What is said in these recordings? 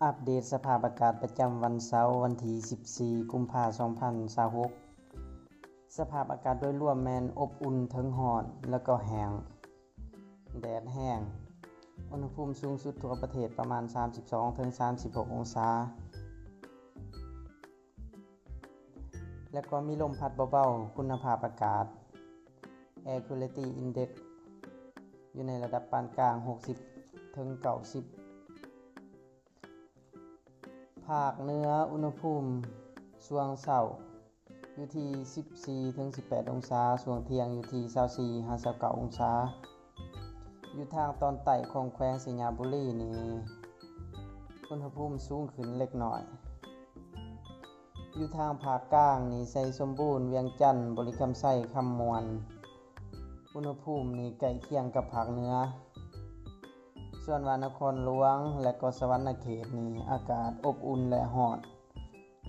ອັບເດດສະພາບອາກາດປະຈຳວັນເສົາ ວັນທີສິບສີ່ ກຸມພາ ສອງພັນຊາວຫົກ. ສະພາບອາກາດໂດຍລວມແມ່ນອົບອຸ່ນເຖິງຮ້ອນ ແລ້ວກໍແຫ້ງ, ແດດແຮງ, ອຸນຫະພູມສູງສຸດທົ່ວປະເທດປະມານສາມສິບສອງເຖິງສາມສິບຫົກອົງສາ. ແລະກໍມີລົມພັດເບົາໆ, ຄຸນນະພາບອາກາດ Air Quality Index ຢູ່ໃນລະດັບປານກາງ ຫົກສິບເຖິງເກົ້າສິບ. ພາກເໜືອອຸນຫະພູມຊ່ວງເຊົ້າຢູ່ທີ່ສິບສີ່ເຖິງສິບແປດອົງສາ, ຊ່ວງທ່ຽງຢູ່ທີ່ຊາວສີ່ຫາຊາວເກົ້າອົງສາ. ຢູ່ທາງຕອນໃຕ້ຂອງແຂວງໄຊຍະບູລີນີ້ ອຸນຫະພູມສູງຂຶ້ນເລັກນ້ອຍ. ຢູ່ທາງພາກກາງນີ້ ໄຊສົມບູນ, ວຽງຈັນ, ບໍລິຄຳໄຊ, ຄຳມ່ວນ, ອຸນຫະພູມນີ້ໃກ້ຄຽງກັບພາກເໜືອ. ສ່ວນວ່ານະຄອນຫຼວງ ແລະກໍສະຫວັນນະເຂດນີ້ ອາກາດອົບອຸ່ນ ແລະ ຮ້ອນ,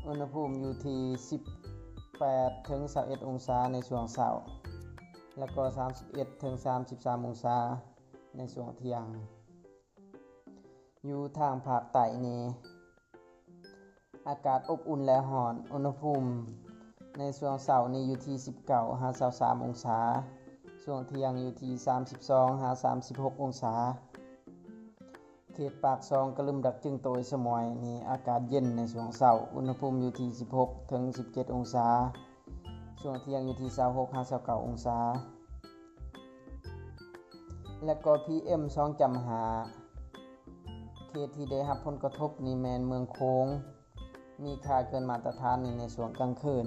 ອຸນຫະພູມຢູ່ທີ່ສິບແປດເຖິງຊາວເອັດອົງສາໃນຊ່ວງເຊົ້າ ແລະກໍສາມສິບເອັດເຖິງສາມສິບສາມອົງສາໃນຊ່ວງທ່ຽງ. ຢູ່ທາງພາກໃຕ້ນີ້ ອາກາດອົບອຸ່ນ ແລະ ຮ້ອນ, ອຸນຫະພູມໃນຊ່ວງເຊົ້ານີ້ຢູ່ທີ່ສິບເກົ້າຫາຊາວສາມອົງສາ, ຊ່ວງທ່ຽງຢູ່ທີ່ສາມສິບສອງຫາສາມສິບຫົກອົງສາ. ເຂດປາກຊ່ອງ, ກະລຶມ, ດາກຈຶງ, ໂຕຍ, ສະໝວຍນີ້ ອາກາດເຢັນໃນຊ່ວງເຊົ້າ, ອຸນຫະພູມຢູ່ທີ່ສິບຫົກເຖິງສິບເຈັດອົງສາ, ຊ່ວງທ່ຽງຢູ່ທີ່ຊາວຫົກຫາຊາວເກົ້າອົງສາ. ແລະກໍ ພີເອັມ ສອງຈຸດຫ້າ ເຂດທີ່ໄດ້ຮັບຜົນກະທົບນີ້ແມ່ນເມືອງໂຂງ, ມີຄ່າເກີນມາດຕະຖານນີ້ໃນຊ່ວງກາງຄືນ,